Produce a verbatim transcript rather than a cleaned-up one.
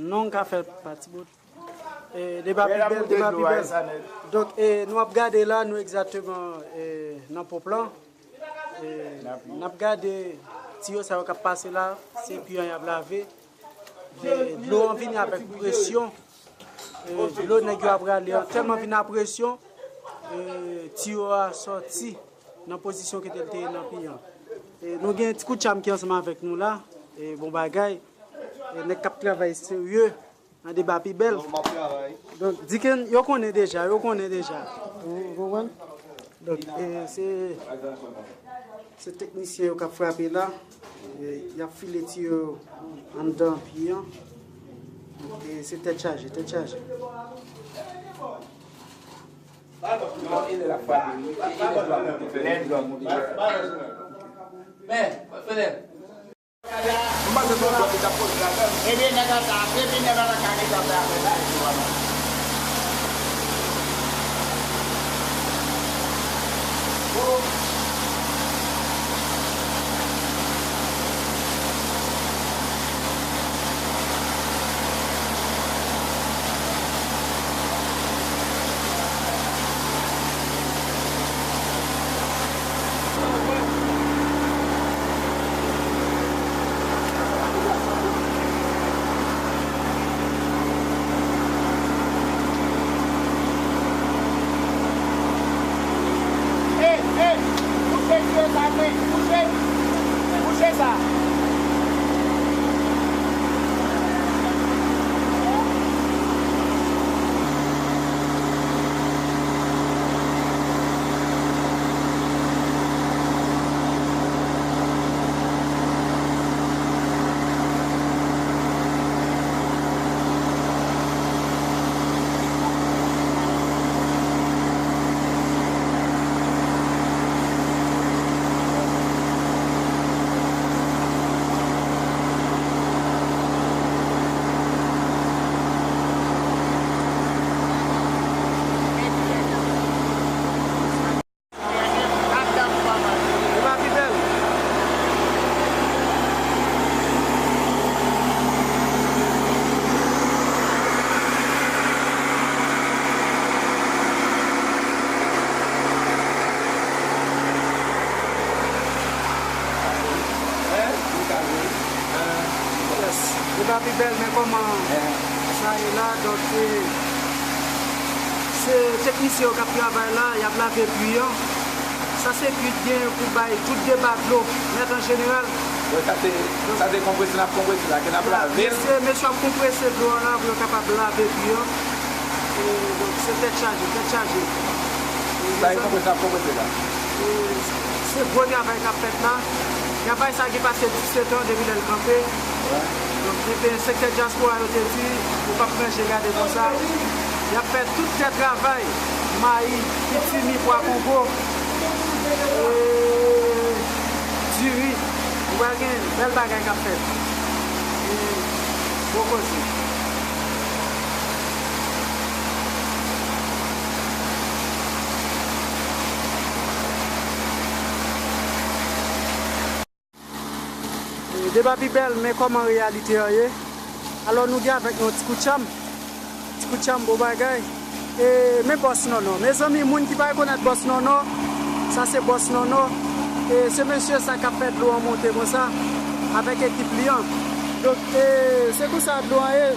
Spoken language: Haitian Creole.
Non, ka fè pati bout. E, deba pi bèl, deba pi bèl. Donk, e, nou ap gade la, nou egzakteman, e, nan ponp lan. E, n ap gade tiyo sa yo k ap pase la, se pi an y ap lave. E, dlo an vini avèk presyon. E, dlo nèg yo ap rale an tèlman vin a presyon, e, tiyo a sòti nan pozisyon kote l te ye nan pi an. E, nou gen ti kout cham ki ansanm avèk nou la. E, bon bagay. E, nèg k ap travay serye. Nan deba pi bèl. Donk, Diken, yo konnen deja, yo konnen deja. Ou konprann? Donk, e, se, se teknisyen yo k ap frape la. E, y ap file tiyo anndan pi an. Donk, e, se tèt chaje, tèt chaje. Non, e lè l ap frape, wi. E, e lè dlo ap monte, dlo ap monte. Men, frè. Ebyen, nèg la ta, depi nèg la ta ka gentan fè afè sa, e tou, wala. Hey, hey, kouche tiyo sa, men, kouche, kouche sa. Yes. Deba pi bèl, men kòman sa ye la, donk, e, se teknisyen yo k ap travay la, y ap lave pwi an. Sa se pwi k gen pou bay tout deba dlo nèt an jeneral. Donk, sa se, sa se konprese, n ap konprese la, ke n ap lave l. Mesye, mesye ap konprese dlo an la pou yo kapab lave pwi an. E, donk, se tèt chaje, tèt chaje. E, sa e konprese, n ap konprese la. E, se gwo travay k ap fèt la. Travay sa gen pase disèt an depi lè l kanpe. Donk, ebyen, sektè dyaspora yo te di, yo p ap ranje gade konsa. Y ap fè tout tè travay, mayi, pitimi, pwa kongo, e, diri. Ou pral gen bèl bagay k ap fèt. E, bon koze. E, deba pi bèl, men kòman reyalite an ye. Alò, nou gen avèk nou ti kout cham. Ti kout cham, bon bagay. E, men bòs Nònò. Mezanmi, moun ki pa rekonèt bòs Nònò, sa se bòs Nònò. E, se mesye sa k ap fè dlo an monte konsa, avèk ekip li an. Donk, e, se konsa dlo an ye.